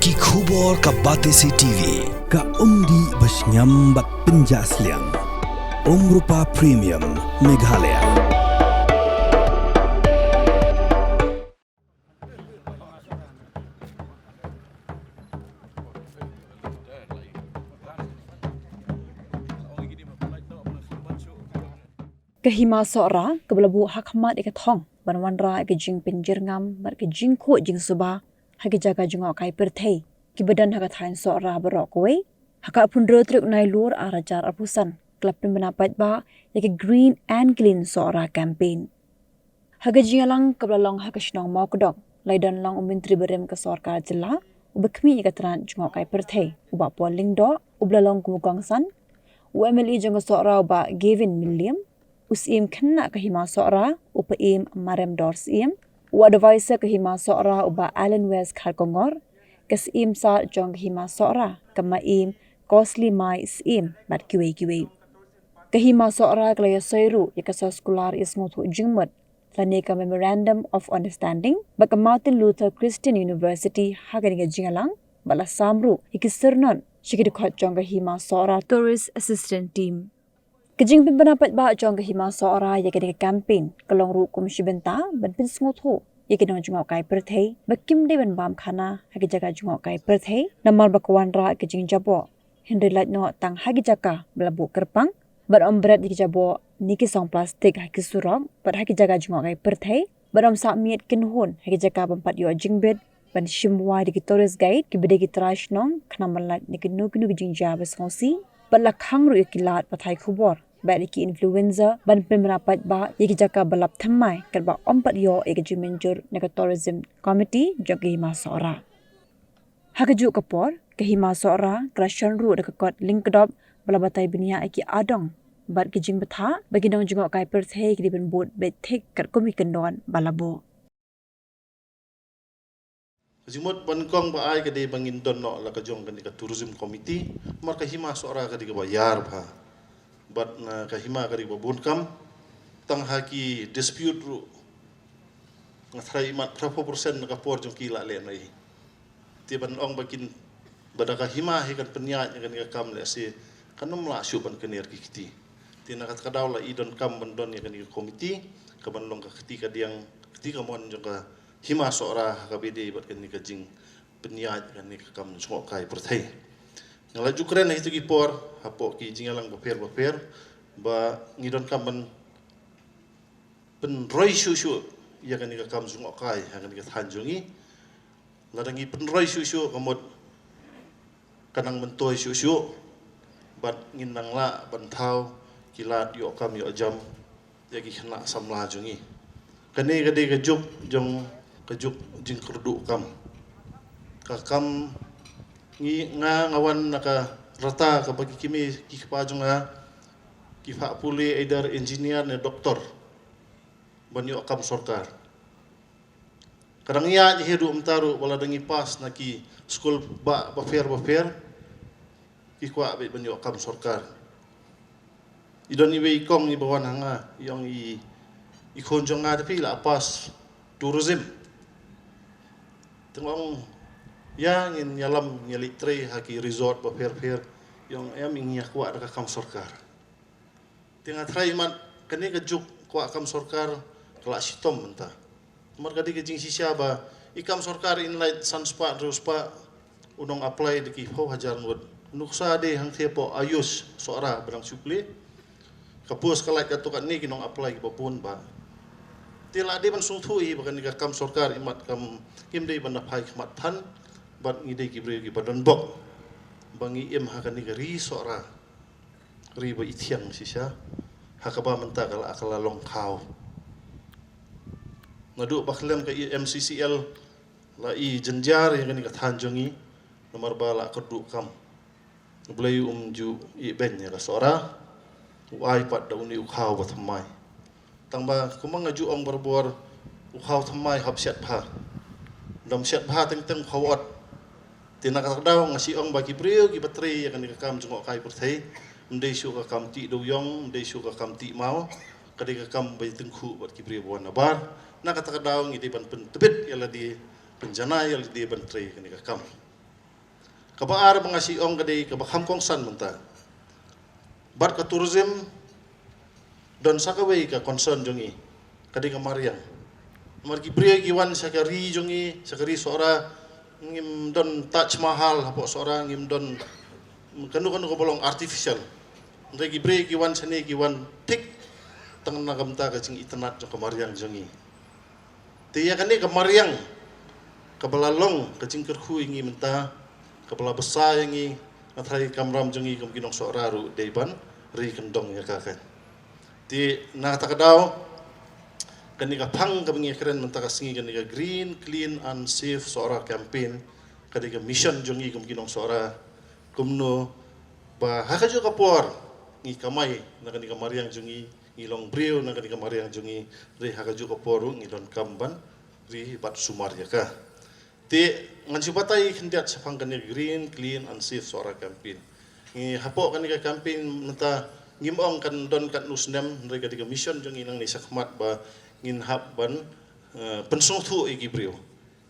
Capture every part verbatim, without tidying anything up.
Ki khubor ka Batesi T V, ka umdih ba shngiam bad pynjah sliang. Umrupa Premium, Meghalaya. Ka Hima Sohra, kaba la buh ha khmat ïa ka thong ban wanrah ïa ka jingpynjyrngam bad ka jingkhuid jingsuba ha ki jaka jngohkai pyrthei kiba don ha ka thaiñ Sohra baroh kawei, ha ka arphew hynriew tarik Nailur arhajar arphew san, ka la pynbna paidbah ïa ka Green and Clean Sohra Campaign. Ha ka jingïalang kaba la long ha ka shnong Mawkdong, la ïadon lang u Myntri barim ka sorkar jylla, uba khmih ïa ka tnat jngohkai pyrthei, u Bah Paul Lyngdoh, uba la long kum u kongsan, u M L A jong ka Sohra u Bah Gavin Mylliem, u Syiem khynnah ka Hima Sohra, u Paiem Maremdor Syiem, u advisor ka Hima Sohra u Bah Allen West Kharkongor, ka Syiem Sad jong ka Hima Sohra, ka Maiem Cosly Mai Syiem, bad kiwei kiwei. Ka Hima Sohra ka la ïasoi ruh ïa ka soskular ïasngewthuh jingmut lane ka Memorandum of Understanding bad ka Martin Luther Christian University ha kane ka jingïalang, bad la sam ruh ïa ki syrnod sha ki dkhot jong ka Hima Sohra Tourist Assistance Team. Ka jingpynbna paidbah jong ka Hima Sohra ïa kane ka campaign ka long ruh kum shi bynta ban pynsngewthuh ïa ki nongjngohkai pyrthei ba kim dei ban bam khana ha ki jaka jngohkai pyrthei namar ba ka wanrah ka jingjaboh, hynrei lait noh tang ha ki jaka ba la buh kyrpang, bad ym bret ïa ki jaboh ne ki song plastik ha ki surok bad ha ki jaka jngohkai pyrthei, bad ym sah miet kynhun ha ki jaka bym pat ïoh jingbit, ban shim wai da ki tourist guide kiba dei ki trai shnong khnang ban lait na kino kino ki jingjia ba sngewsih, bad la khang ruh ïa ki lad pathai khubor bad ïa ki influencer ban pynbna paidbah ïa ki jaka ba lap thymmai katba ym pat ïoh ïa ka jingmynjur na ka Tourism Committee jong ka Hima Sohra. Ha kajuh ka por, ka Hima Sohra ka la shon ruh da ka kot lyngkdop ba la batai bniah ïa ki adong bad ki jingbthah ba ki nongjngohkai pyrthei ki dei ban bud beit thik katkum ki kyndon ba la buh. Ka jingmut ba nyngkong ba ai ka dei ba ngin don noh la ka jong kane ka Tourism Committee, namar ka Hima Sohra ka dei kaba ïar bha. Bad na ka hima ka dei kaba bun kam, tang ha ki dispute ruh nga tharai imat phra phew percent na ka por jong ki la leh noh. Te ban ong ba kin, ba da ka hima hi kan pynïaid ïa kane ka kam lehse kan ym lah shuh ban kyner ki kti. Te na kata ka daw la i donkam ban don ïa kane ka komiti, ka ban long ka kti kadiang, kti kamon jong ka Hima Sohra ha kaba ïadei bad kane ka jingpynïaid kane ka kam jngohkai pyrthei. Nga la ju kren ha kito ki por hapoh ki jingïalang bapher bapher ba ngi donkam ban pynroi shuh shuh ïa kane ka kam jngohkai ha kane ka thaiñ jong ngi. Lada ngi pynroi shuh shuh ka mut ka nang myntoi shuh shuh bad ngin nang lah ban thaw ki lad ïoh kam ïoh jam ïa ki khynnah samla jong ngi. Kane ka dei ka juk jong, ka juk jingkyrduh kam. Ka kam ngi, nga, nga wan na ka rta kaba ki kmie ki kpa jong nga ki phah pule either engineer ne doktor ban ïoh kam sorkar. Ka dang ïaid hi ruh mynta ruh, wat la dang ïa pass na ki skul ba, bapher bapher, ki kwah beit ban ïoh kam sorkar. I don iwei i kong iba wan ha nga, i ong i, i khun jong nga te phi la pass tourism. Te nga ong ïa ngin ïalam, ngin ïaleit trei ha ki resort bapher bapher. I ong em, i ngi ïa kwah da ka kam sorkar. Te nga tharai imat kane ka juk kwah kam sorkar ka la shitom mynta. Namar ka dei ka jingshisha ba i kam sorkar, in lait san spah hynriew spah u nong apply da ki phew hajar ngut. Nuksa dei hangtei hapoh AYUSH Sohra ba dang shu plie. Ka post ka lait katto katne, ki nong apply kiba bun bha. Te la dei ban sngewthuh hi ba kane ka kam sorkar imat kam, kim dei ban da phai khmat than bad ngi dei ki briew kiba don bok ba ngi im ha kane ka ri Sohra. Ri ba i thiang shisha, ha kaba mynta ka la, ka la long khaw. Naduh ba khlem ka M C C L la i jynjar ïa kane ka thaiñ jong ngi, namar ba la kyrduh kam. U Blei um ju ibeiñ ïa ka Sohra, u ai pat da une u khaw ba thymmai. Tang ba kumba nga ju ong barabor, u khaw thymmai hap shet bha. Dam shet bha teng teng u khaw ot. Te na kata ka daw nga shu ong ba ki briew kiba trei ïa kane ka kam jngohkai pyrthei, ym dei shuh ka kam tih dewïong, ym dei shuh ka kam tih maw, ka dei ka kam ba ïa tyngkhuh bad ki briew ba wan nabar. Na kata ka daw ngi dei ban pyntbit ïa lade, pynjanai ïa lade ban trei ïa kane ka kam. Kaba ar ba nga shu ong ka dei kaba kham kongsan mynta. Bad ka tourism don sa kawei ka concern jong ngi, ka dei ka mariang. Namar ki briew ki wan sha ka ri jong ngi, sha ka ri Sohra, ngim don Taj Mahal hapoh Sohra, ngim don kano kano kaba long artificial. Hynrei ki briew ki wan shane ki wan thik tang na ka bynta ka jingitynnad jong ka mariang jong ngi. Te ïa kane ka mariang kaba la long ka jingkyrkhu ïa ngi mynta, kaba la bsa ïa ngi, nga tharai ka kamram jong ngi kum ki nong Sohra ruh dei ban ri kyndong ïa ka kan. Te na kata ka daw, kane ka phang kaba ngi kren mynta ka sngi, kane ka Green, Clean and Safe Sohra Campaign, ka dei ka mission jong ngi kum ki nong Sohra, kumno ba ha kajuh ka por ngi kamai na kane ka mariang jong ngi, ngi long briew na kane ka mariang jong ngi, hynrei ha kajuh ka por ruh ngi donkam ban ri bad sumar ïa ka. Te ngan shu batai khyndiat shaphang kane Green, Clean and Safe Sohra Campaign. Ngi hapoh kane ka campaign mynta ngim ong kan don katno snem, hynrei ka dei ka mission jong ngi nangne shakhmat ba ngin hap ban, eh, pynsngewthuh ïa ki briew.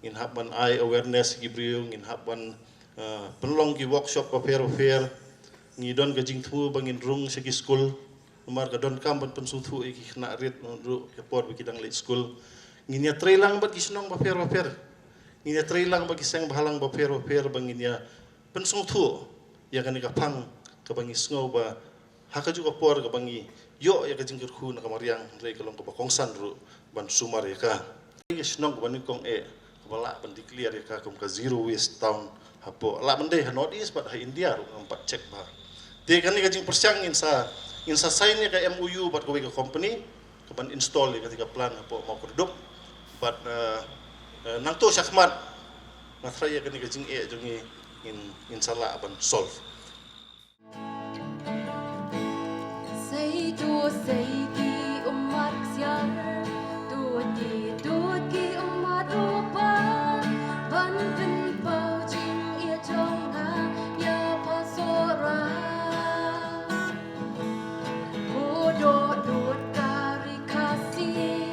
Ngin hap ban ai awareness ïa ki briew, ngin hap ban, eh, pynlong ki workshop bapher bapher. Ngi don ka jingthmu ba ngin rung sha ki skul. Namar ka donkam ban pynsngewthuh ïa ki khynnah rit ruh ka por ba ki dang leit skul. Ngin ïa trei lang bad ki shnong bapher bapher. Ngin ïa trei lang bad ki seng bhalang bapher bapher ba ngin ïa pynsngewthuh ïa kane ka phang kaba ngi sngew ba ha kajuh ka por kaba ngi ïoh ïa ka jingkyrkhu na ka mariang, hynrei ka long kaba kongsan ruh ban sumar ïa ka. Ka shnong kaba nyngkong eh kaba lah ban declare ïa ka kum ka zero waste town hapoh, lah ban dei ha North East bad ha India ruh, ngam pat check bha. Te kane ka jingpyrshang ngin sa, ngin sa sign ïa ka M O U bad kawei ka company kaban install ïa kata ka plant hapoh Mawkyrdup. Bad, eh, eh, nangta shakhmat nga tharai ïa kane ka jingeh jong ngi ngin, ngin sa lah ban solve. Sei tu sei ki ummat siar, tu ki tu ki ummat rupa, ban pynpaw jingïeit jong nga ïa pha Sohra. Khudoh lut ka ri Khasi,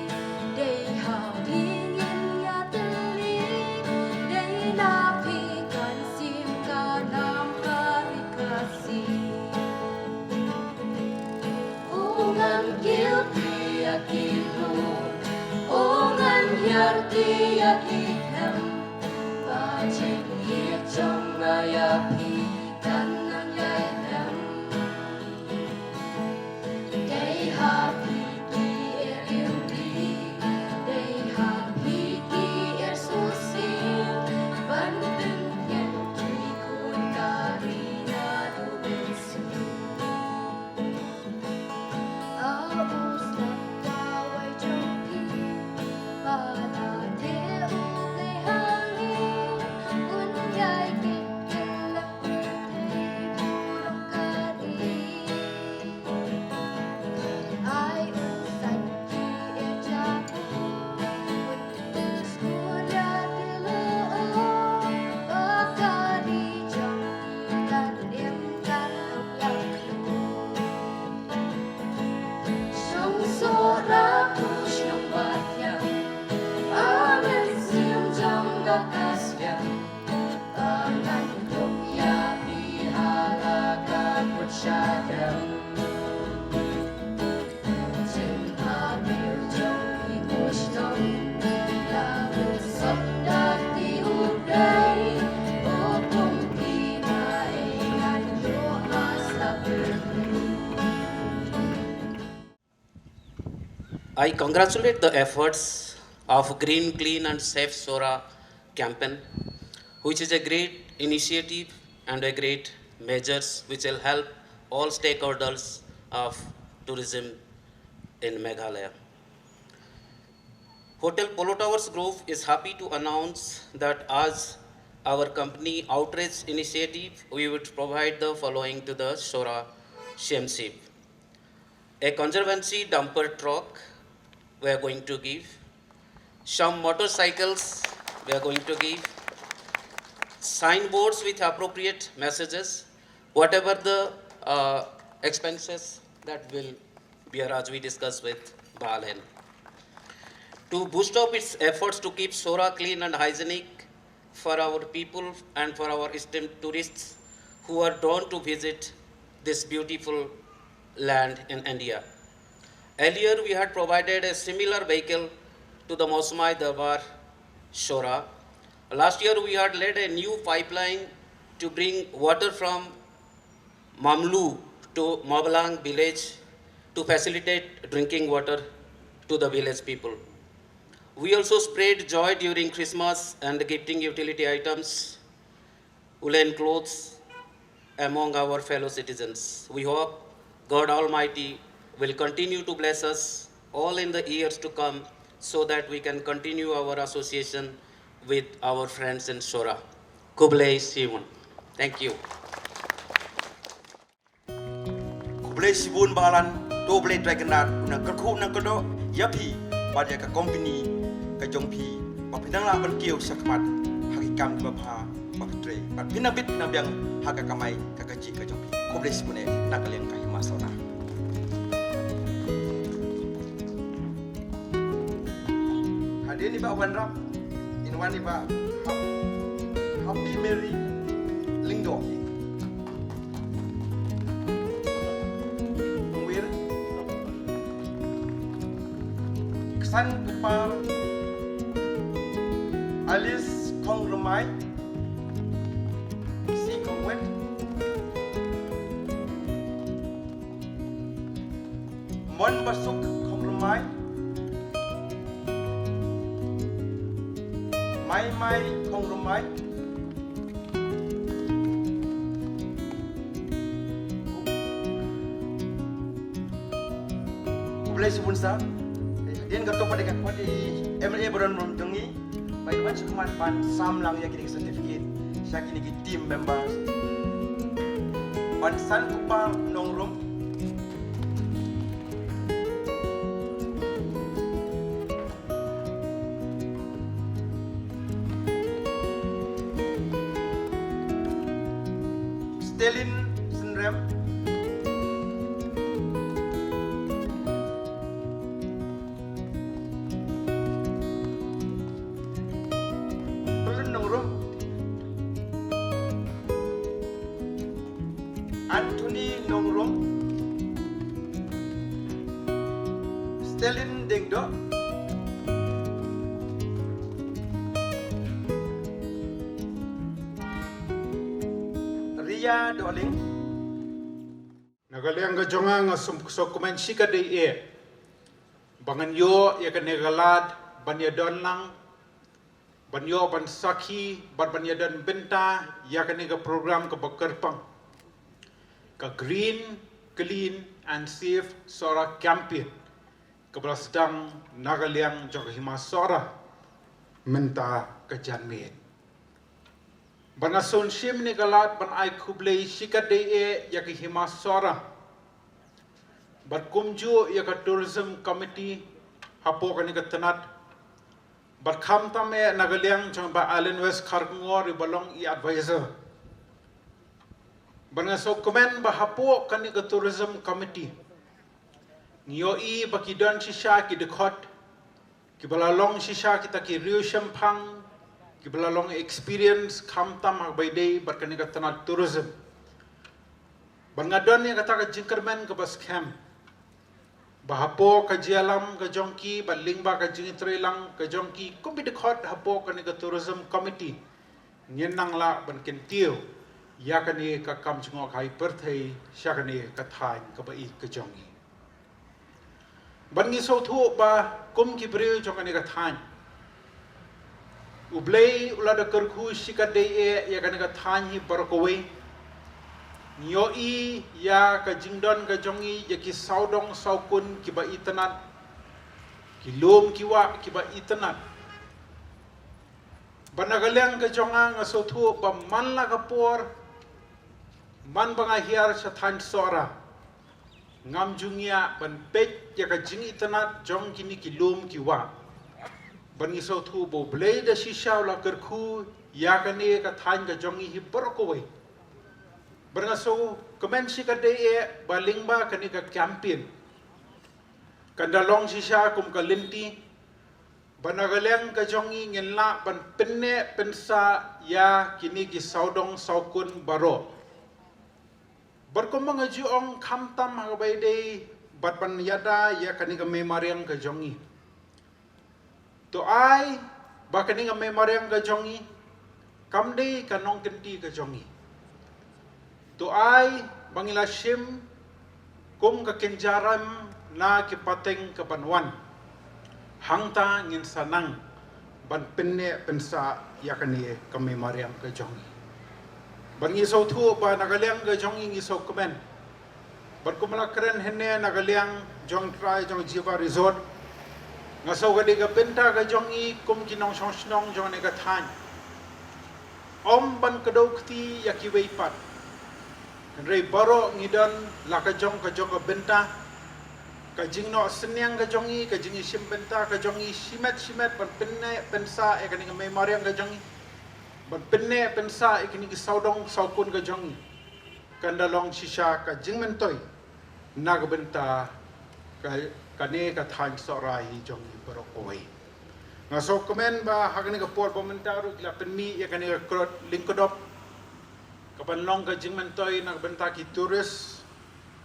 dei ha phi ngin ïatylli, dei na phi kan shim ka nam ka ri Khasi. U ngan kiew phi ïa ki briew, u ngan hiar phi ïa ki khlem, ba jingïeit jong nga ïa phi kan nang ïai khlem. Dei ha phi ki er iwbih, dei ha phi ki er sngewsih, ban pynïeng ki khun ka ri naduh mynsiem. A u sngewthuh wei jong phi, ba la dei u Blei ha ngi, un ïai kit ïa la u Blei u long ka ri. I congratulate the efforts of Green, Clean and Safe Sohra campaign, which is a great initiative and a great measures which will help all stakeholders of tourism in Meghalaya. Hotel Polo Towers Group is happy to announce that as our company outreach initiative, we would provide the following to the Sohra Shamship. A conservancy dumper truck we are going to give. Some motorcycles we are going to give. Signboards with appropriate messages. Whatever the, uh, expenses that will bear as we discuss with Balen. To boost up its efforts to keep Sohra clean and hygienic, for our people and for our esteemed tourists who are drawn to visit this beautiful land in India. Earlier, we had provided a similar vehicle to the Mosmai Darbar Shora. Last year, we had laid a new pipeline to bring water from Mamlu to Mabalang village to facilitate drinking water to the village people. We also spread joy during Christmas and gifting utility items, woolen clothes among our fellow citizens. We hope God Almighty will continue to bless us all in the years to come so that we can continue our association with our friends in Shora. Khublei shibun. Thank you. Khublei shibun Bah Alan, to U Blei Trai Kynrad un nang kyrkhu un nang kyrdoh ïa phi bad ïa ka company ka jong phi ba phin nang lah ban kiew shakhmat ha ki kam kiba bha ba phi trei bad phin nang bit nang biang ha ka kamai ka kajih ka jong phi. Khublei shibun eh na ka liang ka Hima Sohra. Hadien i Bah Wanrap, in wan i Bah Hap-, Happy Mary Lyngdoh. Ngwir. Ksan Kpar Alice Khongrmai. Si Khongwet. Mon Basuk Khongrmai. Mai Mai Khongrmai. Khublei shibun sa. Hadien kato pat ka khot i M L A baron rom jong ngi. Bai wan sha khmat ban sam lang ïa kine ki certificate sha kine ki team members. Ban San Kpar Nongrum. Stelin Synrem. Pelun Nongrum. Anthony Nongrum. Stelin Dengdoh. Ria Dohling. Na ka liang ka jong nga nga sngewkmen shikatdei eh ba ngan ïoh ïa kane ka lad ban ïadon lang, ban ïoh ban sakhi bad ban ïadon bynta ïa kane ka program kaba kyrpang, ka Green, Clean and Safe Sohra Campaign, kaba la sdang na ka liang jong ka Hima Sohra mynta ka janmiet. Bad nga sngewsih mynne ka lad ban ai khublei shikatdei eh ïa ka Hima Sohra bad kumjuh ïa ka Tourism Committee hapoh kane ka tnat. Bad khamtam eh na ka liang jong Bah Allen West Kharkongor, iba long i advisor. Bad nga sngewkmen ba hapoh kane ka Tourism Committee ngi ïohi ba ki don shisha ki dkhot kiba la long shisha kita ki riewshemphang, kiba la long experience khamtam ha kaba ïadei bad kane ka tnat tourism. Bad nga don ïa kata ka jingkyrmen kaba skhem ba hapoh ka jingïalam ka jong ki bad lyngba ka jingïatreilang ka jong ki kum ki dkhot hapoh kane ka Tourism Committee, ngin nang lah ban kyntiew ïa kane ka kam jngohkai pyrthei sha kane ka thaiñ kaba ïeit ka jong ngi. Bad ngi sngewthuh ba kum ki briew jong kane ka thaiñ, U Blei u la da kyrkhu shikatdei eh ïa kane ka thaiñ hi baroh kawei. Ngi ïohi ïa ka jingdon ka jong ngi ïa ki sawdong sawkun kiba itynnad, ki lum ki wah kiba itynnad. Bad na ka liang ka jong nga nga sngewthuh ba man la ka por, man ba nga hiar sha thaiñ Sohra, ngam ju ngiah ban peit ïa ka jingitynnad jong kine ki lum ki wah. Bad ngi sngewthuh ba U Blei da shisha u la kyrkhu ïa kane ka thaiñ ka jong ngi hi baroh kawei. Bad nga sngewkmen shikatdei eh ba lyngba kane ka campaign kan da long shisha kum ka lynti Ba na ka liang ka jong ngi ngin lah ban pynneh pynsah ïa kine ki sawdong sawkun baroh. Bad kumba nga ju ong, khamtam ha kaba ïadei bad ban ïada ïa kane ka mei mariang ka jong ngi. To ai ba kane ka mei mariang ka jong ngi kam dei ka nongkynti ka jong ngi. To ai ba ngi la shim kum ka kynja ram na ki pateng kaban wan. Hangta ngin sa nang ban pynneh pynsah ïa kane ka mei mariang ka jong ngi. Bad ngi sngewthuh ba na ka liang ka jong ngi ngi sngewkmen. Bad kumba la kren hynne na ka liang jong trai jong Jiwa Resort, nga sngew ka dei ka bynta ka jong ngi kum ki nongshong shnong jong kane ka thaiñ, ym ban kdew kti ïa kiwei pat. Hynrei baroh ngi don la ka jong ka jong ka bynta. Ka jingnoh synñiang ka jong ngi, ka jingïashim bynta ka jong ngi shimet shimet ban pynneh pynsah ïa kane ka mei mariang ka jong ngi, ban pynneh pynsah ïa kine ki sawdong sawkun ka jong ngi, kan da long shisha ka jingmyntoi na ka bynta ka, kane ka thaiñ Sohra hi jong ngi baroh kawei. Nga sngewkmen ba ha kane ka por ba mynta ruh ki la pynmih ïa kane ka krot lyngkdop kaban long ka jingmyntoi na ka bynta ki tourist.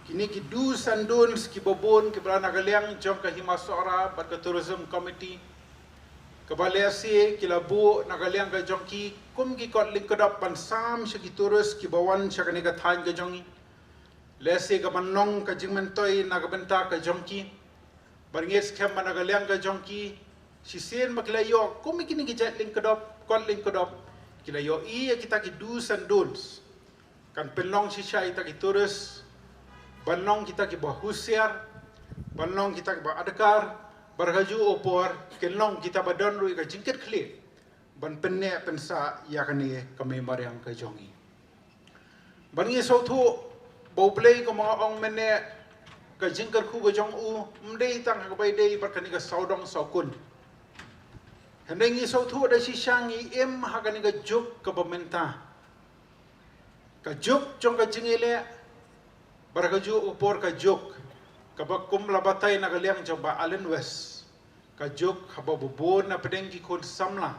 Kine ki do's and don'ts kiba bun kiba la na ka liang jong ka Hima Sohra bad ka Tourism Committee kaba lehse ki la buh na ka liang ka jong ki kum ki kot lyngkdop ban sam sha ki tourist kiba wan sha kane ka thaiñ ka jong ngi. Lehse kaban long ka jingmyntoi na ka bynta ka jong ki. Bad ngi ngeit skhem ba na ka liang ka jong ki, shisien ba ki la ïoh kum kine ki jait lyngkdop, kot lyngkdop, ki la ïohi ïa kita ki do's and don'ts. Kan pynlong shisha ïa kita ki tourist ban long kita kiba husiar, ban long kita kiba adkar, bad ha kajuh ka por kin long kita ba don ruh ïa ka jingkitkhlieh ban pynneh pynsah ïa kane ka mei mariang ka jong ngi. Bad ngi sngewthuh ba U Blei, kumba nga ong mynne, ka jingkyrkhu ka jong u ym dei tang ha kaba ïadei bad kane ka sawdong sawkun. Hynrei ngi sngewthuh da shisha ngi im ha kane ka juk kaba mynta, ka juk jong ka jingïaleh, bad ha kajuh ka por ka juk kaba kum la batai na ka liang jong Bah Allen West, ka juk haba bun na pdeng ki khun samla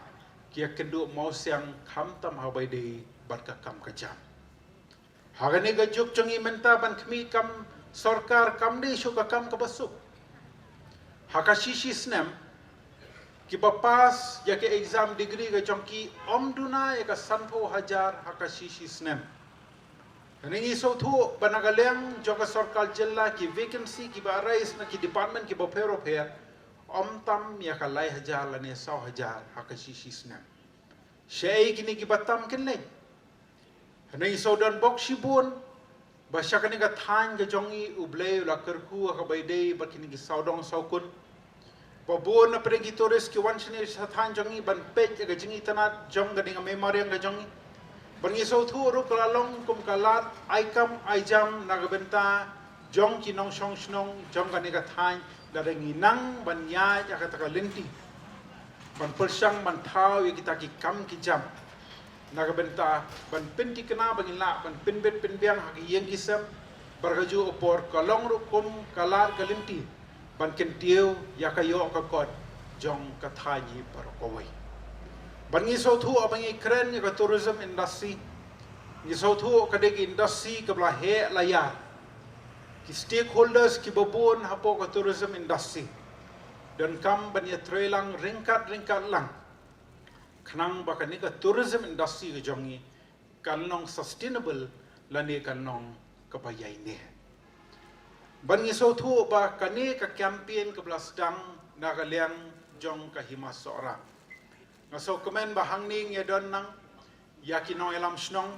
ki ïakynduh mawsiang khamtam ha kaba ïadei bad ka kam ka jam. Ha kane ka juk jong ngi mynta ban khmih kam sorkar kam dei shuh ka kam kaba suk. Ha ka shi shi snem, kiba pass ïa ka exam degree ka jong ki ym duna ïa ka sanphew hajar ha ka shi shi snem. Hynrei ngi sngewthuh ba na ka liang jong ka sorkar jylla ki vacancy kiba arise na ki department kiba pher bapher ym tam ïa ka lai hajar lane saw hajar ha ka shi shi snem. Shaei kine kiba tam kin leit? Hynrei ngi sngewdon bok shibun ba sha kane ka thaiñ ka jong ngi U Blei u la kyrkhu ha kaba ïadei bad kine ki sawdong sawkun. Ba bun na pdeng ki tourist ki wan shane sha thaiñ jong ngi ban peit ïa ka jingitynnad jong kane ka mei mariang ka jong ngi. Bad ngi sngewthuh ruh ka la long kum ka lad ai kam ai jam na ka bynta jong ki nongshong shnong jong kane ka thaiñ, lada ngi nang ban ïaid ïa kata ka lynti ban pyrshang ban thaw ïa kita ki kam ki jam na ka bynta ban pynthikna ba ngin lah ban pynbit pynbiang ha ki ïing ki sem. Bad ha kajuh ka por ka long ruh kum ka lad ka lynti ban kyntiew ïa ka ïoh ka kot jong ka thaiñ hi baroh kawei. Bad ngi sngewthuh haba ngi kren ïa ka tourism industry, ngi sngewthuh ka dei ka industry kaba la heh la ïar. Ki stakeholders kiba bun hapoh ka tourism industry donkam ban ïatrei lang ryngkat ryngkat lang khnang ba kane ka tourism industry ka jong ngi kan long sustainable lane kan long kaba ïaineh. Bad ngi sngewthuh ba kane ka campaign kaba la sdang na ka liang jong ka Hima Sohra, nga sngewkmen ba hangne ngi ïadon lang ïa ki nongïalam shnong.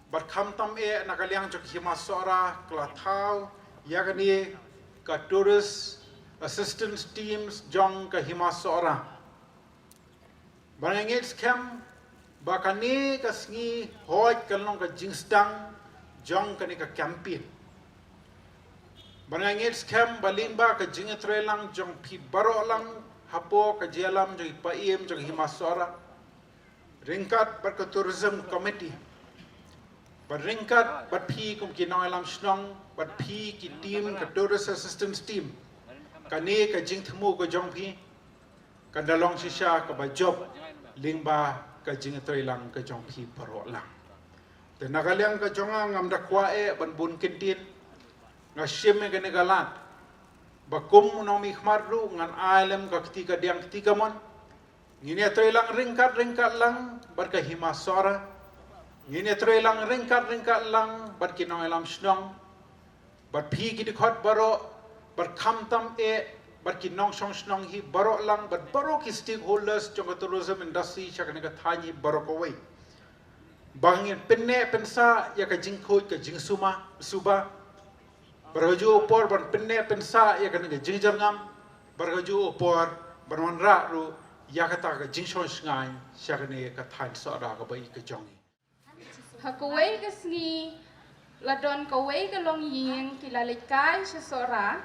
Bad khamtam eh na ka liang jong ka Hima Sohra ka la thaw ïa kane ka tourist assistance teams jong ka Hima Sohra. Bad nga ngeit skhem ba kane ka sngi hooid kan long ka jingsdang jong kane ka campaign. Bad nga ngeit skhem ba lyngba ka jingïatrei lang jong phi baroh lang hapoh ka jingïalam jong i paiem jong ka Hima Sohra ryngkat bad ka tourism committee, bad ryngkat bad phi kum ki nongïalam shnong bad phi ki team ka tourist assistance team, kane ka jingthmu ka jong phi kan da long shisha kaba jop lyngba ka jingïatreilang ka jong phi baroh lang. Te na ka liang ka jong nga ngam da kwah eh ban bun kyntien, nga shim ïa kane ka lad ba kum u nongmihkhmat ruh ngan ai lem ka kti kadiang kti kamon. Ngin ïatreilang ryngkat ryngkat lang bad ka Hima Sohra. Ngin ïatreilang ryngkat ryngkat lang bad ki nongïalam shnong, bad phi ki dkhot baroh, bad khamtam eh, bad ki nongshong shnong hi baroh lang, bad baroh ki stakeholders jong ka tourism industry sha kane ka thaiñ hi baroh kawei, ba ngin pynneh pynsah ïa ka jingkhuid ka jingsuba, suba. Bad ka juh u por ban pynneh pynsah ïa kane ka jingjyrngam, bad ka juh u por ban wanrah ruh ïa kata ka jingshong shngaiñ sha kane ka thaiñ Sohra kaba i ka jong i. Ha kawei ka sngi la don kawei ka longïing ki la leit kai sha Sohra.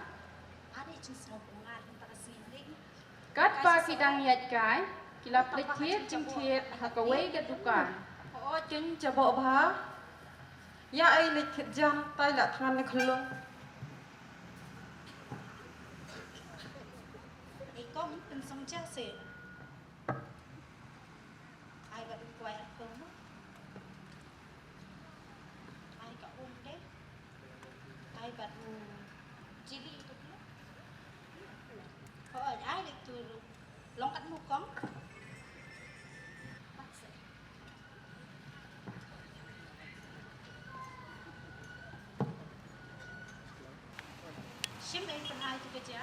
Katba ki dang ïaid kai, ki la peit thied jingthied ha kawei ka dukan. O jing jaboh bha. Ïa ai leit thied jam tai la thngan ne khlong. Ei kong pynsong ja se. Ai bad u kwai ar kong. Ai ka um de. Ai bad u chili tu pula. Hooid, ai de tu ru. Long kat mu kong. Shim ei pynai tu ka ja.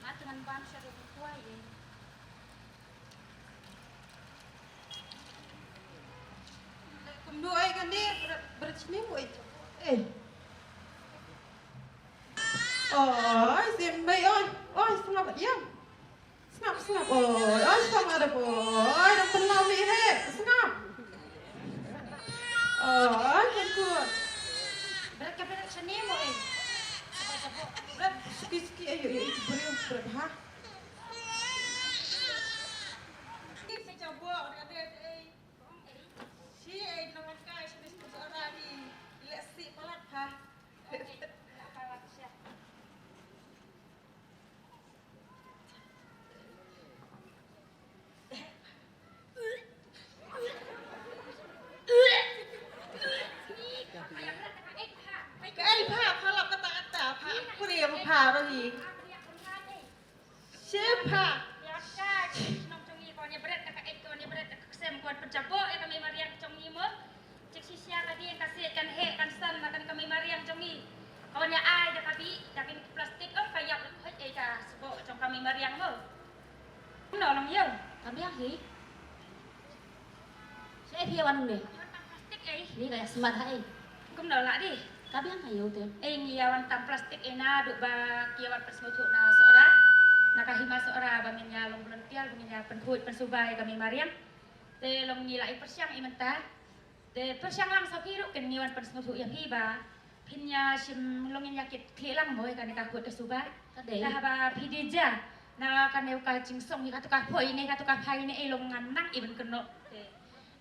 Nga tu ngan bam sha ru kwai ei. Kumno ei kane, bret, bret shini mo ei. Ei. Oi, sim mei oi. Oi, sngap ïam. Sngap, sngap. Oi, oi, sngap ada po. Oi, dang pynlaw mi he. Sngap. Oi, kan kuat. Bret ka bret shini mo ei. Bret suki suki ayo, ayo, ayo, bret, bret ha. Kaei pha, pha lap kata kata, pha kurim pha roh hi. Shepha. Ïa ka, shnong jong ngi, ko ne bret da ka et, ko ne bret da ka ksem, ko pynjaboh ïa ka mei mariang jong ngi mo. Chik shisha ka dien ka siej kan heh kan san na kane ka mei mariang jong ngi. Ko ne ai da ka bih da kine ki plastik, ym ka ïap hoi ei ka sboh jong ka mei mariang mo. Kumno long ïew? Ka biang hi. Shaei phi wan ne? Wan tang plastik ei. Ni ka ïa smat ha ei. Kumno lah dei? Ka biang ka ïew te. Ei ngi ïa wan tang plastik ei naduh ba ki ïa wan pynsngewthuh na Sohra. Na ka Hima Sohra ba ngin ïa long volunteer ba ngin ïa pynkhuid pynsuba ïa ka mei mariang. Te long ngi la i pyrshang i mynta. Te pyrshang lang sa phi ruh kin ngi wan pynsngewthuh ïa phi ba phin ïa shim long ngin ïa kit khlieh lang mo ïa kane ka khuid ka suba. Ka dei. Te haba phi dei ja na kane ka jingsong ïa kato ka phoi ne kato ka phai ne ei long ngan nang i ban kynnoh te.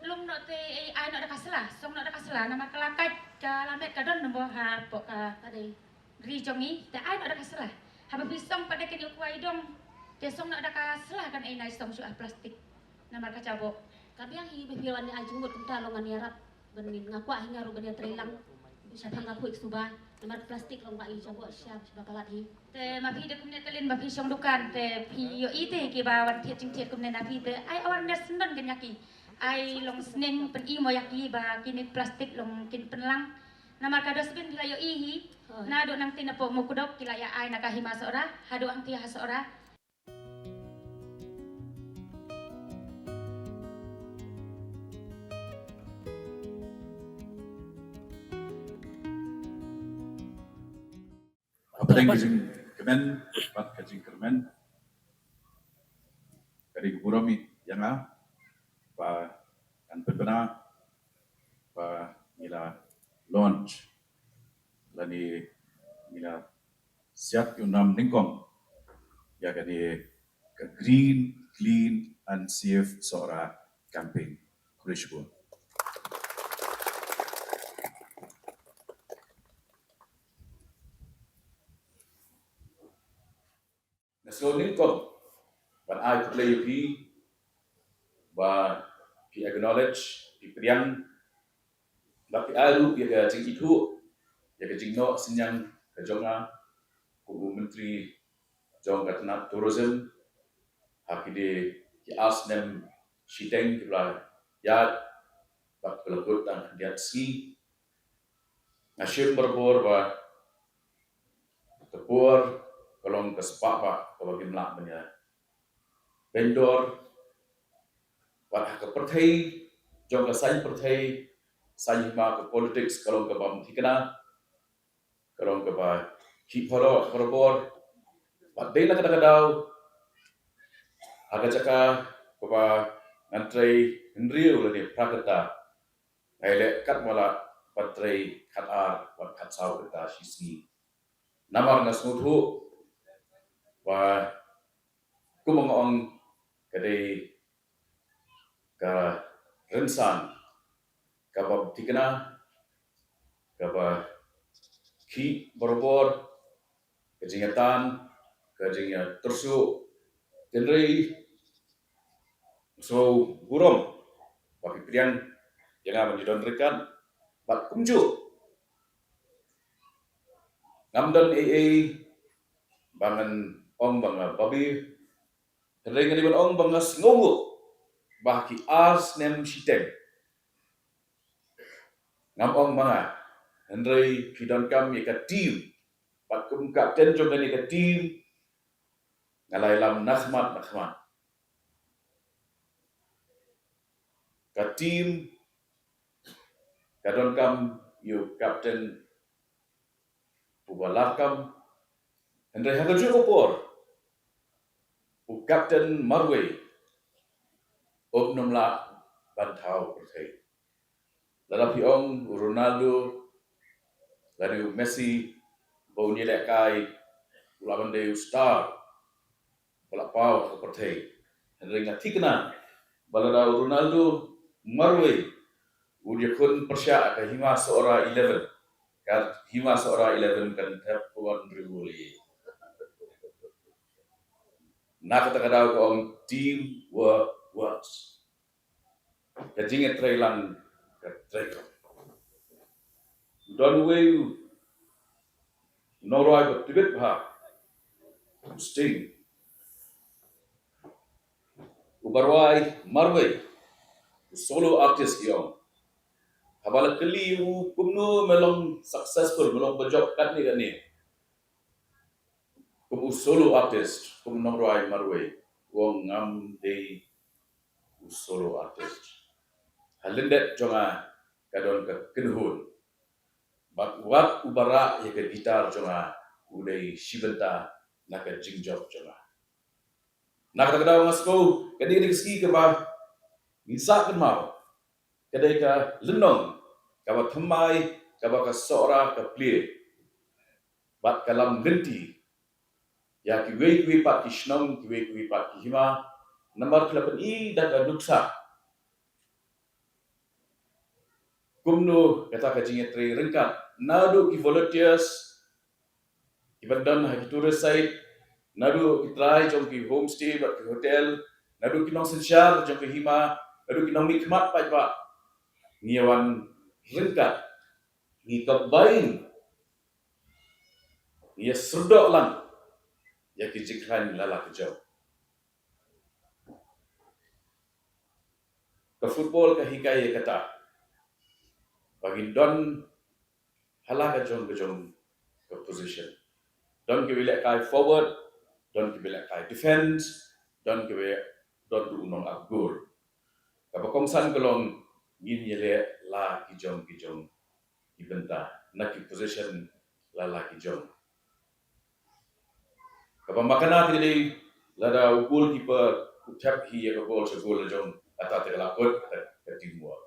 Long noh te ei ai noh da ka sla, song noh da ka sla namar ka la kait ka la met ka don mo hapoh ka. Ka dei. Ri jong ngi te ai noh da ka sla. Haba phi song pat da kane u kwai dong te song noh da ka sla kan ei nai song shuh ha plastik. Namar ka jaboh. Ka biang hi ba phi wan ai jingmut kumta long ngan ïarap ban ngin nga kwah hi nga ruh ban ïatreilang. Shaphang ka khuid suba namar ka plastik long ba i jaboh shia ba palat hi. Te ma phi da kumne te lin ba phi shong dukan te phi ïohi te kiba wan thied jingthied kumne na phi te ai awareness syndon kin ïa ki. Ai long sneng pyn-i mo ïa ki ba kine plastik long kin pynlang. Namar ka dustbin phi la ïohi hi. Naduh nangtei napoh Mowkdok ki la ïa ai na ka Hima Sohra haduh hangtei ha Sohra. Hapdeng ka jingkmen bad ka jingkyrmen, ka dei ka burom ïa nga ba ngan pynbna ba ngi la launch lane ngi la siat ïa u nam nyngkong ïa kane ka Green, Clean and Safe Sohra campaign. Khublei shibun. Nga sngewthuh nyngkong Khublei ïa phi ba phi acknowledge, phi pdiang, ba phi ai ruh ïa ka jingithuh ïa ka jingnoh synñiang ka jong nga kum u Myntri jong ka tnat tourism ha kine ki ar snem shiteng kiba la ïaid bad kiba la kut tang khyndiat sngi. Nga shim barabor ba ka por ka long ka spah ba kaba ngim lah ban ïa beiñ dor. Bad ha ka pyrthei jong ka saiñ pyrthei, saiñ hima, ka politics ka long kaba ym thikna, ka long kaba khih pharok barabor. Bad dei na kata ka daw, ha ka jaka kaba ngan trei hynriew lane phra kynta, nga ïaleh katba lah ban trei khatar bad khatsaw kynta shi sngi. Namar nga sngewthuh ba kumba nga ong, ka dei ka rynsan kaba ym thikna, kaba khih barabor, ka jingïatan, ka jingïatyrsuh. Hynrei sngewburom ba phi pdiang ïa nga ban ïadon ryngkat. Bad kumjuh, ngam don ei ei ba ngan ong ba nga babe. Hynrei nga dei ban ong ba nga sngewnguh ba ha ki ar snem shiteng, ngam ong ma nga, hynrei phi donkam ïa ka team. Bad kum kapten jong kane ka team, nga la ïalam na khmat na khmat. Ka team ka donkam ïa u kapten uba larkam, hynrei ha kajuh ka por u kapten marwei um nym lah ban thaw pyrthei. Lada phi ong u Ronaldo lane u Messi, ba un ïalehkai u lah ban dei u star ba la paw ha ka pyrthei. Hynrei nga thikna ba lada u Ronaldo marwei un ïakhun pyrshah ka Hima Sohra eleven, ka Hima Sohra eleven kan thep wan riewli. Na kata ka daw ka ong team work works. Ka jingïatreilang ka trei ka. Don uwei u nongrwai ba tbit bha, u Sting, uba rwai marwei, u solo artist ki ong. Haba la kylli u kumno me long successful, me long bajop katne katne kum u solo artist, kum u nongrwai marwei, u ong ngam dei u solo artist. Ha lyndet jong nga ka don ka kynhun. Bad wat uba rah ïa ka guitar jong nga u dei shi bynta na ka jingjop jong nga. Na kata ka daw nga sngew kane ka dei ka sngi kaba ngin sah kynmaw, ka dei ka lynnong kaba thymmai kaba ka Sohra ka plie bad ka lam lynti ïa kiwei kiwei pat ki shnong, kiwei kiwei pat ki hima, namar ki la pyni da ka nuksa kumno kata ka jingïatrei ryngkat naduh ki volunteers kiba don ha ki tourist site, naduh ki trai jong ki homestay bad ki hotel, naduh ki nongsynshar jong ki hima, naduh ki nongmihkhmat paidbah, ngi ïa wan ryngkat, ngi combine, ngi ïa syrdoh lang ïa ki jingkhlaiñ la la ka jong. Ka football ka hikai ïa kata ba ngin don ha la ka jong ka jong ka position. Don kiba lehkai forward, don kiba lehkai defense, don kiba, don ruh u nongap goal. Kaba kongsan ka long ngin ïaleh la ki jong ki jong ki bynta na ki position la la ki jong. Kaba makna te ka dei lada u goalkeeper u thep hi ïa ka ball sha goal la jong, kata te ka la kut ka, ka teamwork.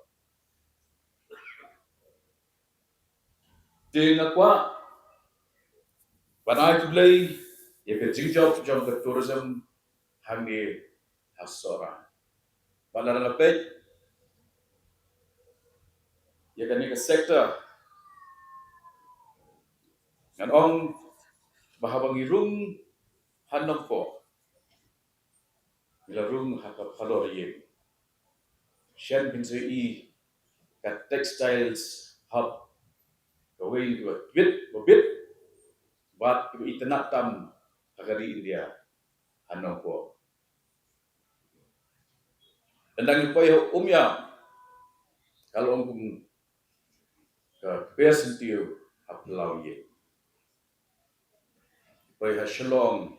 Te nga kwah ban ai khublei ïa ka jingjop jong ka tourism hangne ha Sohra. Bad lada nga peit ïa kane ka sector, ngan ong ba haba ngi rung ha Nongpoh, la rung ha ka phalor ïing. Shen pynshai ka textiles hub, kawei kaba bit ba bit bad kaba itynnad tam ha ka ri India ha Nongpoh. Tang da ngi poi ha Umïam, ka long kum ka best sentiew ha phyllaw ïing. Poi ha Shillong,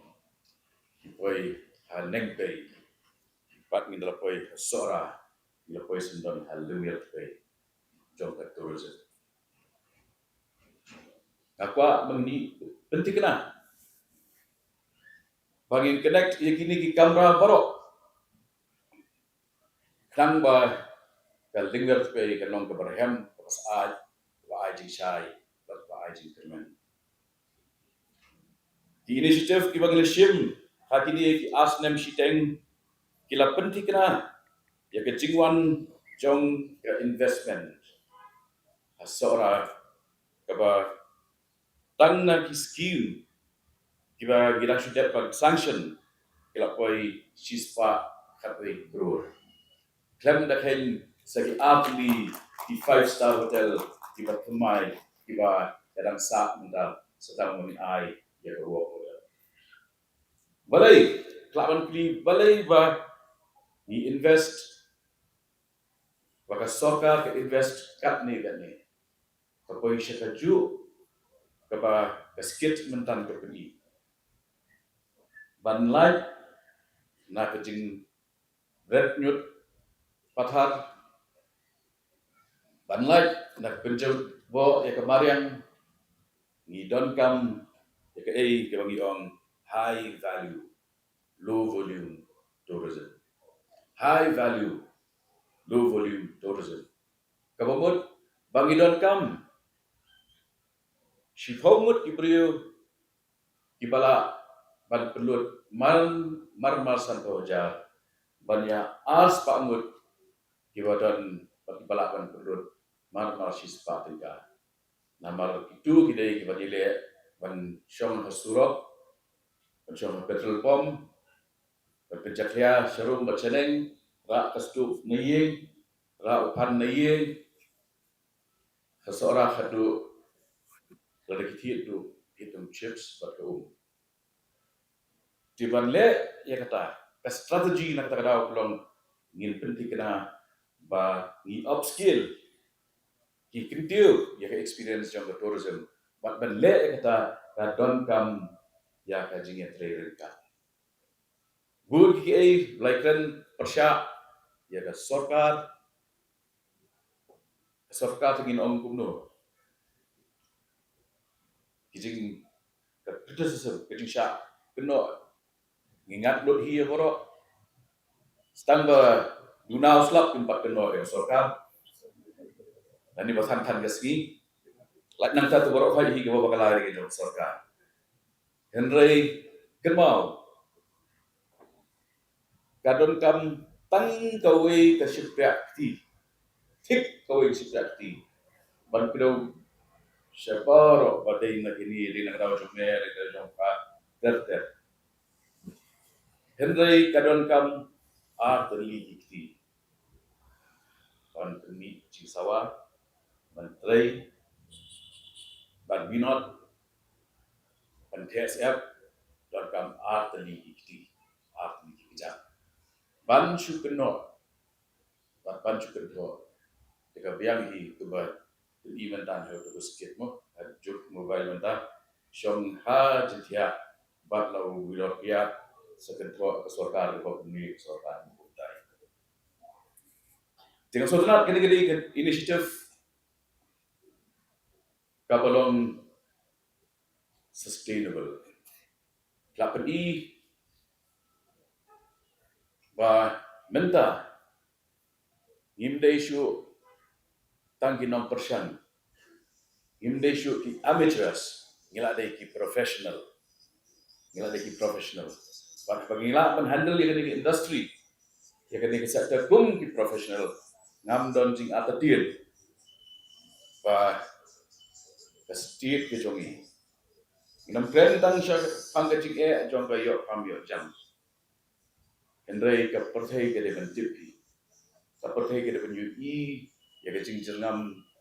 poi ha Nongpei, bad ngi la poi ha Sohra, ngi la poi syndon ha Lynwiar Thpei jong ka tourism. Nga kwah ba ngin pynthikna ba ngin connect ïa kine ki kamra baroh, khnang ba ka Lynwiar Thpei kan long kaba rhem, kaba sah, kaba ai jingshai bad kaba ai jingkyrmen. Ki initiative kiba ngi la shim ha kine ki ar snem shiteng ki la pynthikna ïa ka jingwan jong ka investment ha Sohra, kaba tang na ki scheme kiba ngi dang shu dep ban sanction ki la poi shispah khatwei klur. Khlem da kheiñ sa ki artylli ki five star hotel kiba thymmai kiba ka dang sah mynta, sa tang ba ngin ai ïa ka work order. Balei, ka lah ban plie balei ba ngi invest, ba ka sorkar ka invest katne katne. Ka poi sha kajuh kaba ka state mynta ka pyni. Ban lait na ka jingret ñiut pathar, ban lait na ka pynjot boh ïa ka mariang, ngi donkam ïa kaei kaba ngi ong high value, low volume tourism. High value, low volume tourism. Kaba mut ba ngi donkam shiphew ngut ki briew kiba lah ban pynlut mar, mar, mar sanphew hajar, ban ïa arspah ngut kiba don, kiba lah ban pynlut mar, mar shispah tyngka. Namar kitu ki dei kiba ïaleh ban shong ha surok, ban shong ha petrol pump, ban pynjakhlia sharum bad shaneng, rah ka stove na ïing, rah u phan na ïing, ha Sohra haduh lada ki thied duh ki thung chips bad ka um. Te ban leh ïa kata, ka strategy na kata ka daw ka long ngin pynthikna ba ngi upskill ki kyntiew ïa ka experience jong ka tourism, bad ban leh ïa kata ka donkam ïa ka jingïatrei ryngkat. Bun kiei ba la kren pyrshah ïa ka sorkar, ka sorkar te ngin ong kumno. Ki jing, ka criticism, ka jingshah kynnoh, ngi ngat lut hi ïa baroh. Tang ba duna u slap kin pat kynnoh ïa ka sorkar. Lane ba than than ka sngi, lait nangta to baroh hi kiba bakla ïa ka jong ka sorkar. Hynrei kynmaw, ka donkam tang kawei ka shympriah kti, thik kawei ka shympriah kti, ban kdew sha baroh ba dei na kine, dei na ka daw jong me, dei na ka daw jong pha, ter ter. Hynrei ka donkam artylli ki kti: ban pynmih jingsawa, ban trei, ban minot, ban theh syep. Donkam artylli ki kti, artylli ki kjat, ban shu kynnoh, ban, ban shu kynnoh. Te ka biang hi, to ba, to i mynta ha to skit mo, ha juk mobile mynta, shong ha jingthiah bad la u wilor piat, sa kynnoh ka sorkar, ka kumne ka sorkar kumtai. Te nga sngewtynnat kane ka dei ka initiative kaba long sustainable. La pyni ba mynta ngim dei shuh tang ki nongpyrshang, ngim dei shuh ki amateurs, ngi la dei ki professional. Ngi la dei ki professional. Bad ba ngi lah ban handle ïa kane ka industry, ïa kane ka sector kum ki professional, ngam don jingartatien ba ka state ka jong ngi, ngin ym kren tang shaphang ka jingeh jong ka ïoh kam ïoh jam. Hynrei ka pyrthei ka dei ban tip hi. Ka pyrthei ka dei ban ïohi ïa ka jingjyrngam,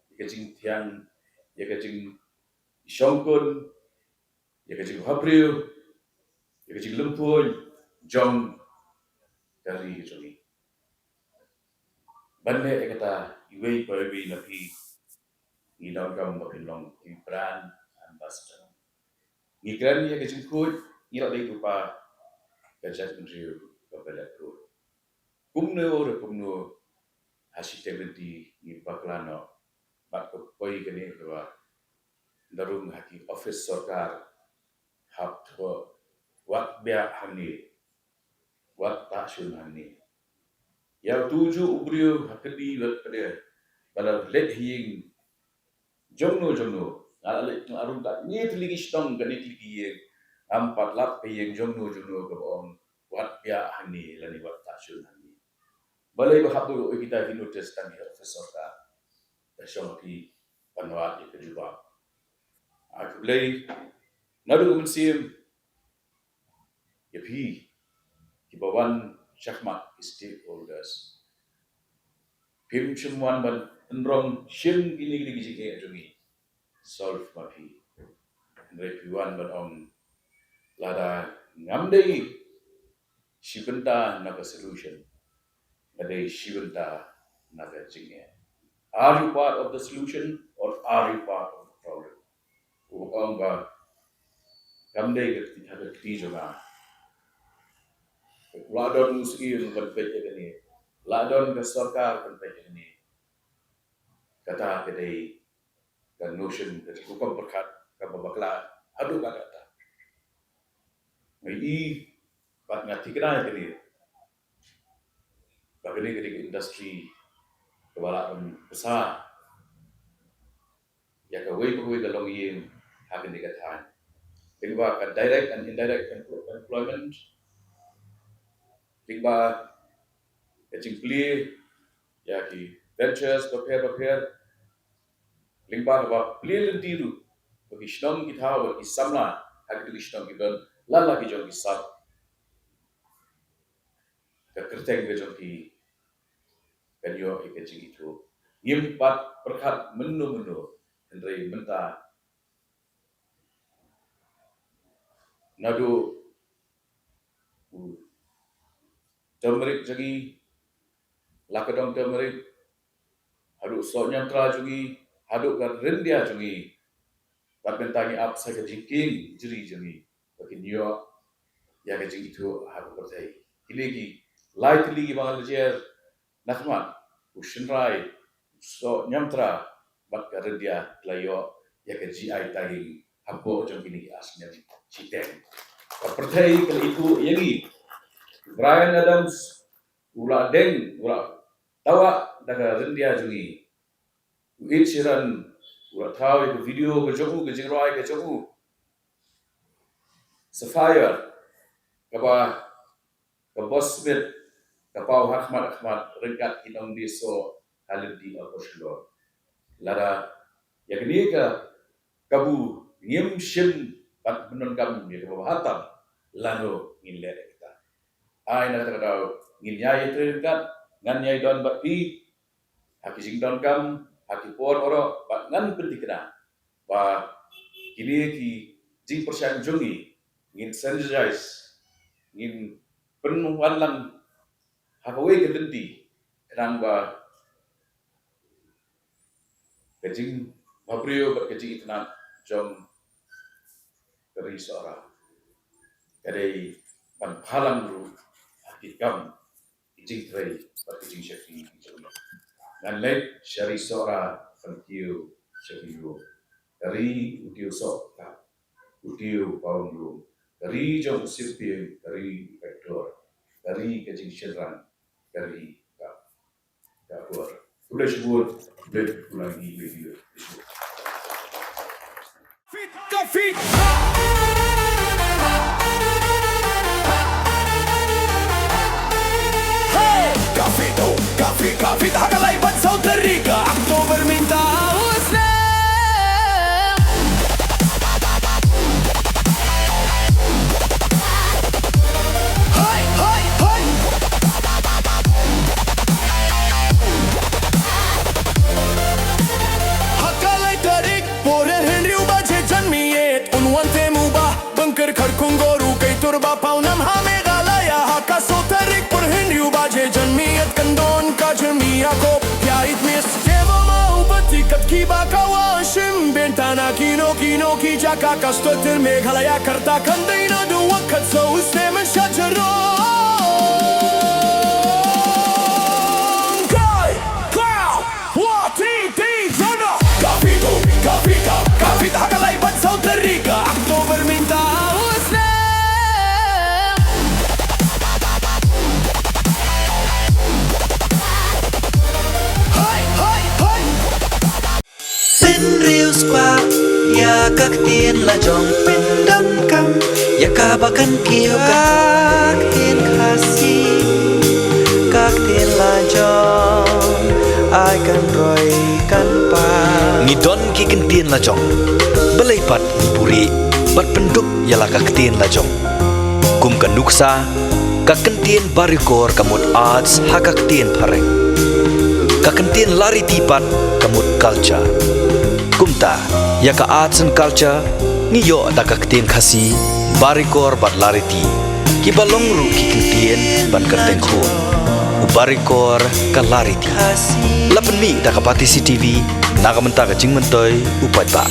ïa ka jingthiang, ïa ka jingshongkun, ïa ka jingbhabriew, ïa ka jinglumpuiñ jong ka ri jong ngi. Ban leh ïa kata, iwei pa iwei na phi ngi donkam ba phin long ki brand ambassador. Ngi kren ïa ka jingkhuid, ngi la dei rupa ka jaitbynriew kaba la khuid. Kumno re kumno, ha shiteng lynti ngi bakla noh bad ka poi kane kaba da rung ha ki office sorkar, hap thoh, wat biah hangne, wat ta shun hangne. Ïa utu u juh u briew ha kane wat pade ba la leit ha ïing jongno jongno, nga la leit, nga la rung katne tylli ki shnong, katne tylli ki ïing, ngam pat lap ka ïing jongno jongno kaba ong wat biah hangne lane wat ta shun hangne. Balei ba hap ban ïoh ïa kita ki notice tang ïa office sorkar? Ka shong ha phi ban wad ïa ka jubab. Ai khublei naduh ka mynsiem ïa phi kiba wan shakhmat ki stakeholders. Phim shym wan ban pynrong shim kine kine ki jingeh jong ngi. Solve ma phi. Hynrei phi wan ban ong, lada ngam dei shi bynta na ka solution, nga dei shi bynta na ka jingeh. Are you part of the solution or are you part of the problem? U ong ba kam dei ka kti, ha ka kti jong nga. La don u syiem ban peit ïa kane, la don ka sorkar ban peit ïa kane. Kata ka dei ka notion, ka jingkhukum pyrkhat kaba bakla haduh katta katta. Nga i bad nga thikna ïa kane ba kane ka dei ka industry kaba lah ban bsa ïa kawei pa kawei ka longïing ha kane ka thaiñ. Lyngba ka direct and indirect emplo-, employment, lyngba ka jingplie ïa ki ventures bapher bapher, lyngba kaba plie lynti ruh ba ki shnong ki thaw bad ki samla ha kito ki shnong ki don lada ki jong ki sap. Ka kyrteng ka jong ki kan ïoh ïa ka jingithuh. Ngim pat pyrkhat mynno mynno, hynrei mynta naduh u turmeric jong ngi, la ka dong turmeric, haduh soh ñiamtra jong ngi, haduh ka ryndia jong ngi. Bad mynta ngi ap sa ka jingkieng jri jong ngi ba kin ïoh ïa ka jingithuh ha ka pyrthei. Kine ki lai tylli ki bang lyer na khmat, u shynrai, u soh ñiamtra bad ka ryndia, ki la ïoh ïa ka G I tagging hapoh jong kine ki ar snem shiteng. Ka pyrthei ka la ithuh ïa ngi. Bryan Adams u la deng, u la tawah da ka ryndia jong ngi. U Ed Sheeran u la thaw ïa ka video ka jong u, ka jingrwai ka jong u Sapphire, kaba ka Boss Smith ka paw ha khmat ha khmat ryngkat ki nongdie soh ha lynti Upper Shillong. Lada ïa kane ka kabu ngim shim bad pyndonkam ïa kaba bha tam, lano ngin leh ïa kita? Ai na kata ka daw ngin ïai ïatrei ryngkat, ngan ïai don bad phi ha ki jingdonkam, ha ki por baroh, bad ngan pynthikna ba kine ki jingpyrshang jong ngi ngin synergize, ngin pynwan lang ha kawei ka lynti, khnang ba ka jingbhabriew bad ka jingitynnad jong ka ri Sohra ka dei ban phalang ruh ha ki kam, ki jingtrei bad ki jingshakri jong ngi. Ngan leit sha ri Sohra ban kiew sha ki ïew. Ka ri u tiew soh, ka u tiew pawng lum, ka ri jong u Syiem Plieng, ka ri u Kaitor, ka ri ka jingshynrang, ka ri ka, ka bor. Khublei shibun, khublei shibun. Ka Fit. Hey! Ka Fit, oh, ka Fit, ka Fit, ha ka lai ban saw tarik ka October mynta u snem. Hey, hey, hey! Ko pia it mis te ba ma u bati kat ki ba ka wa shim ben tana kino kino ki jaka ka stotir Meghalaya karta kan dei na du wakat sa u snem shajarong. Kai, kau, wa, ti, ti, zona. Kapitu, kapika, kapit hakalai ban sau terika. Oktober minta u snem. Hai, hai, hai. Pynriewspah ïa ka ktien la jong, pyndonkam ïa ka ba kan kiew ka ktien Khasi, ka ktien la jong, ai kan roi kan pa. Ngi don ki ktien la jong, balei pat ngi buhrieh bad pynduk ïa la ka ktien la jong. Kum ka nuksa, ka ktien Barikor ka mut arts ha ka ktien phareng. Ka ktien Lariti pat ka mut culture. Kumta, ïa ka arts and culture, ngi ïoh da ka ktien Khasi, Barikor bad Lariti. Ki ba long ruh ki ktien ban kyrteng khun. U Barikor ka Lariti. La pynmih da ka Batesi TV, na ka bynta ka jingmyntoi u paidbah.